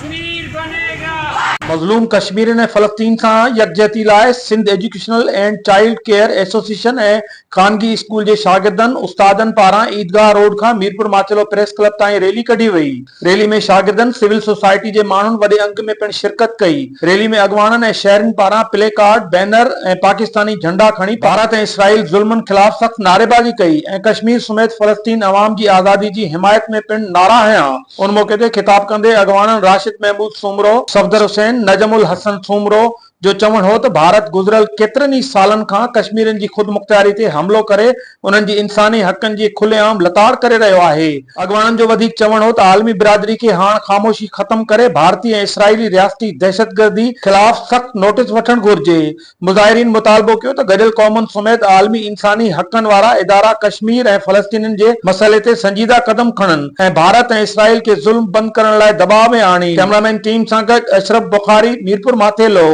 कश्मीर बनेगा. مظلوم ڪشميرين ۽ فلسطين سان يڪجهتي لاء Sindh educational and child care association ۽ خانگي اسڪول جي شاگردن، استادن پاران عيدگاهه روڊ کان ميرپور ماٿيلو پريس ڪلب تائين ريلي ڪڍي وئي. ريلي ۾ شاگردن، سول سوسائٽي جي ماڻهن وڏي انگ ۾ پڻ شرڪت ڪئي. ريلي ۾ اڳواڻن ۽ شهرين پاران پلي ڪارڊ، بينر ۽ پاڪستاني جهنڊا کڻي ڀارت ۽ اسرائيل ظلمن خلاف سخت نعريبازي ڪئي ۽ ڪشمير سميت فلسطين عوام جي آزادي جي حمايت ۾ پڻ نعرا هنيا. ان موقعي تي خطاب ڪندي اڳواڻن راشد محمود سومرو، صفدر حسين، نجم الحسن سومرو جو چوڻ هو ته ڀارت گذريل ڪيترن ئي سالن کان ڪشميرين جي خودمختياري تي حملو ڪري انهن جي انساني حقن جي کلي عام لتاڙ ڪري رهيو آهي. اڳواڻن جو وڌيڪ چوڻ هو ته عالمي برادري کي هاڻ خاموشي ختم ڪري ڀارتي ۽ اسرائيلي رياستي دهشتگردي خلاف سخت نوٽيس وٺڻ گهرجي. مظاهرين مطالبو ڪيو ته گڏيل قومن سميت عالمي انساني حقن وارا ادارا ڪشمير ۽ فلسطينين جي مسئلي تي سنجيده قدم کڻن ۽ ڀارت ۽ اسرائيل کي ظلم بند ڪرڻ لاء دٻاء ۾ آڻين. ڪئميرامين ٽيم سان گڏ اشرف بخاري، ميرپور ماٿيلو.